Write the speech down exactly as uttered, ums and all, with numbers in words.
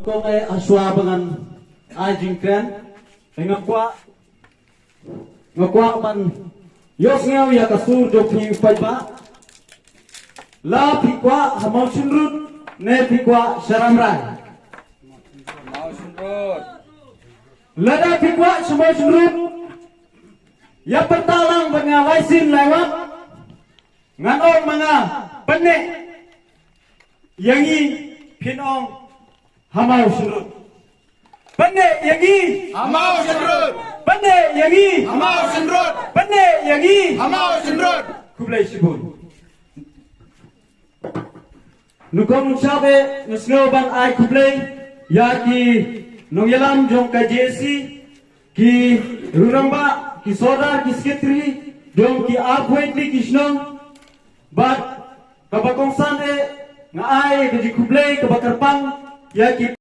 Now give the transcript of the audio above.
Kong e, hashwa ba ngan ai jingkren, nga kwah, nga kwah ban ïohsngew ïa ka sur jong phi u paidbah. La phi kwah ha Mawshynrut ne phi kwah sha Rambrai? Mawshynrut. Lada phi kwah sha Mawshynrut, ïa pyrta lang bad nga lai sien lai wat. Ngan ong ma nga, pynneh ïa ngi, phin ong ha Mawshynrut. Pynneh ïa ngi. Ha Mawshynrut. Pynneh ïa ngi. Ha Mawshynrut. Pynneh ïa ngi. Ha Mawshynrut. Khublei shibun. Nyngkong nyngshap eh, nga sngew ban ai khublei ïa ki nongïalam jong ka J A C, ki rangbah, ki sordar, ki sekretari jong ki arphew wei tylli ki shnong. Bad kaba kongsan eh, nga ai ka jingkhublei kaba kyrpang ïa ki